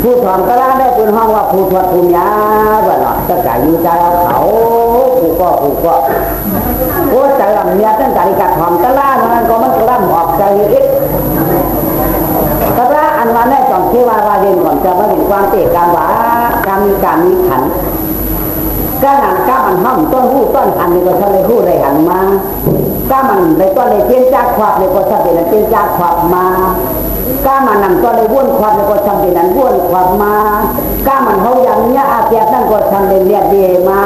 ຜູ້ຖອມຕະລາໄດ້ເພິ່ນຮ້ອງວ່າຜູ້ທວດຜູ້ຍາ ວ່າເນາະ ຕະກາຢູ່ໃຈເອົາເຂົາ ຜູ້ກໍຜູ້ກໍ ໂອ້ ໃຈລຳເມຍດ ນັ້ນກະໄດ້ກະຖອມຕະລາ ນັ້ນກໍມັນກໍລຳອອກໃຈອີກ ຕະລາອັນວ່າໃນຕອນທີ່ວ່າ ວ່າເຫັນຂອງເຈົ້າ ວ່າເຫັນຄວາມເຕການວ່າ ການມີການມີຂັນ ການນັ້ນການມັນຫ້ອມຕ້ອນຮູ້ຕ້ອນຫັນ ນີ້ກໍທັນໄດ້ຮູ້ໄດ້ຫັນມາ ການມັນໄດ້ຕ້ອນໄດ້ເປັນຈາກຄວາມ ນີ້ກໍທັນເປັນເປັນຈາກຄວາມມາ ການມັນນຳຕ້ອນໄດ້ວົນຄວາມ ນີ້ກໍທັນເປັນອັນວົນຄວາມມາ ການມັນເຮົາຍັງເນຍອາແສບນັ້ນກໍທັນໄດ້ເນຍເດມາ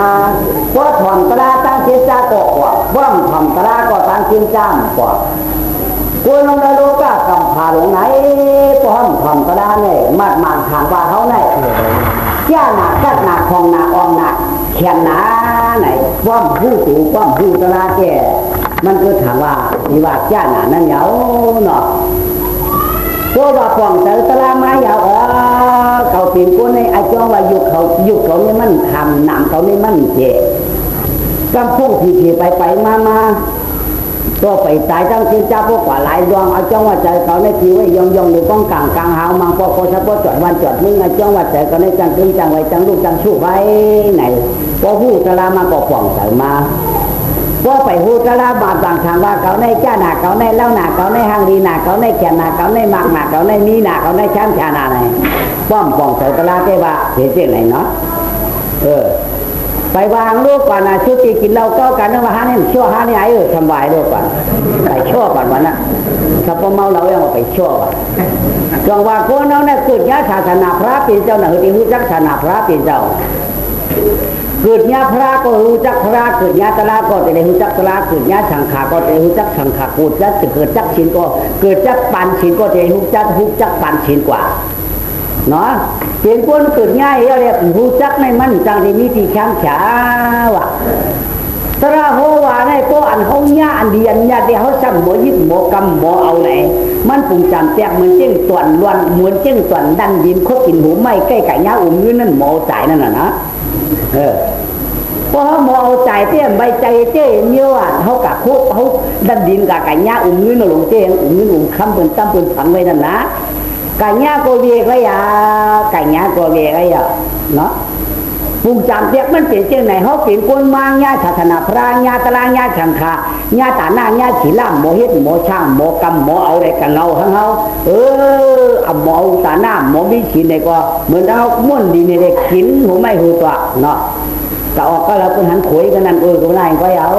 ບໍ່ຖອມຕະລາຕັ້ງເຈນຈາກໍຂວາ ບໍ່ຖອມຕະລາກໍຕັ້ງເຈນຈາຂວາ ກົວລົງໃນໂລກາກຳພາລົງໃນ ບໍ່ຖອມຕະລາໃນ ມາດມາງທາງວ່າເຮົາໃນ ເຈຍໜາ ກັດໜາ ຂອງໜາ ອອງໜາ ແຂນໜາໃນ ຄວາມຮູ້ໂຕ ຄວາມຮູ້ຕະລາແກ່ ມັນກໍຖາມວ່າ ທີ່ວ່າເຈຍໜານັ້ນຍາວເນາະ ເພາະວ່າປ່ອງໃສຕະລາມາຍາວ ເອີ ເຂົາເປັນຄົນໃນອາຈອງວ່າ ຍຸກເຂົາ ຍຸກເຂົານີ້ມັນຂ້າມ ນາມເຂົານີ້ມັນເຈ ກຳພົງທີ່ ທີ່ໄປໄປມາມາ ກໍໄປຕາຍຕັ້ງເປັນເຈົ້າພວກກວ່າຫຼາຍດວງ ອາຈອງວ່າໃຈເຂົາໃນທີ່ໄວ້ຢ່ອງໆ ຢູ່ກ້ອງກາງກາງຫາວມັງ ພໍພໍສະພໍຈອດບ້ານຈອດເມືອງ ອາຈອງວ່າໃຈເຂົາໃນຈັ່ງຕຶງຈັ່ງໄວ້ຈັ່ງລູກຈັ່ງຊູໄວ້ໃນ ພໍຮູ້ຕະລາມາກໍປ່ອງໃສມາ ພໍໄປຮູ້ຕະລາມາບາງທາງວ່າເຂົາໃນເຈຍໜາ ເຂົາໃນເລົ່າໜາ ເຂົາໃນຮັ່ງດີໜາ ເຂົາໃນແຂນໜາ ເຂົາໃນມັກໜາ ເຂົາໃນມີໜາ ເຂົາໃນແຂນຂາໜາໃນ ປ້ອມປ່ອງໃສຕະລາແຕ່ວ່າເຮັດຈັ່ງໃດເນາະ ເອີ ໄປວາງລູກກ່ອນນະ ຊຸດທີ່ກິນເຫຼົ້າເກົ່າກັນ ວ່າຫານີ້ຊົ່ວຫານີ້ອາຍເອີຍ ສຳບາຍໂລດກ່ອນ ໄປຊົ່ວກ່ອນວ່ານະ ຖ້າບໍ່ເມົາເຫຼົ້າຍັງວ່າໄປຊົ່ວວ່າ ຈັ່ງວ່າຄົນເຮົານະ ເກີດຍາສາສະໜາພະເປັນເຈົ້ານະ ເຮົາຊິຮູ້ຈັກສາສະໜາພະເປັນເຈົ້າ ເກີດຍາພະກໍຮູ້ຈັກພະ ເກີດຍາຕະລາກໍຈະໄດ້ຮູ້ຈັກຕະລາ ເກີດຍາສັງຂາກໍຈະໄດ້ຮູ້ຈັກສັງຂາ ເກີດຈາກ ເກີດຈາກສິນກໍ ເກີດຈາກປານສິນກໍຈະໄດ້ຮູ້ຈັກ ຮູ້ຈັກປານສິນກວ່າ ເນາະ ເປັນຄົນເກີດຍາກແລ້ວແຫຼະ ຮູ້ຈັກໃນມັນຈັ່ງໄດ້ມີທີ່ແຄມຂາວ່າ ຕະລາໂຫວ່າໃນກໍອັນເຮົາຍາກ ອັນດີອັນຍາກແຕ່ເຮົາຊ້ຳບໍ່ຍຶດບໍ່ກຳບໍ່ເອົາໃດ ມັນປຸງຈາມແຕກເໝືອນເຈ້ງຕອນລ້ວນ ເໝືອນເຈ້ງຕອນດັນດິນ ຄົບກິນຫົວໄມ້ໃກ້ກະຍາອຸມເງິນນັ້ນບໍ່ເອົາຕາຍນັ້ນນະ ເອີ ເພາະເຮົາບໍ່ເອົາໃຈເຕ້ ໃບໃຈເຕ້ມີວ່າ ເຮົາກະຄຸບ ເຮົາດັນດິນກະກະຍາອຸມເງິນເອົາລົງເຕ້ ອຸມເງິນອຸມຄຳເພິ່ນຕຳເພິ່ນຝັງໄວ້ນັ້ນນະ ກະຍາກໍເວກໄວ້ອາ ກະຍາກໍເວກໄວ້ອາ ເນາະ ປຸງຈາມແຕກມັນເປັນຈັ່ງໃດ ເຮົາເປັນຄົນມາຍາສາສະໜາພະ ຍາຕະລາ ຍາສັງຂາ ຍາຕານາ ຍາສີລາ ໝໍເຮັດໝໍສ້າງ ໝໍກຳ ໝໍເອົາໄດ້ກະເງົາທັງເຮົາ ເອີ ອາ ໝໍຕານາ ໝໍມີສີນໃດກໍ ເໝືອນເຮົາມ້ວນດິນໃຫ້ໄດ້ກິນ ຫົວໄມ້ຫົວຕົວເນາະ ກະອອກກະລາເພິ່ນຫັນໂຂຍກັນນັ້ນ ເອີ ກໍໄດ້ກໍເອົາ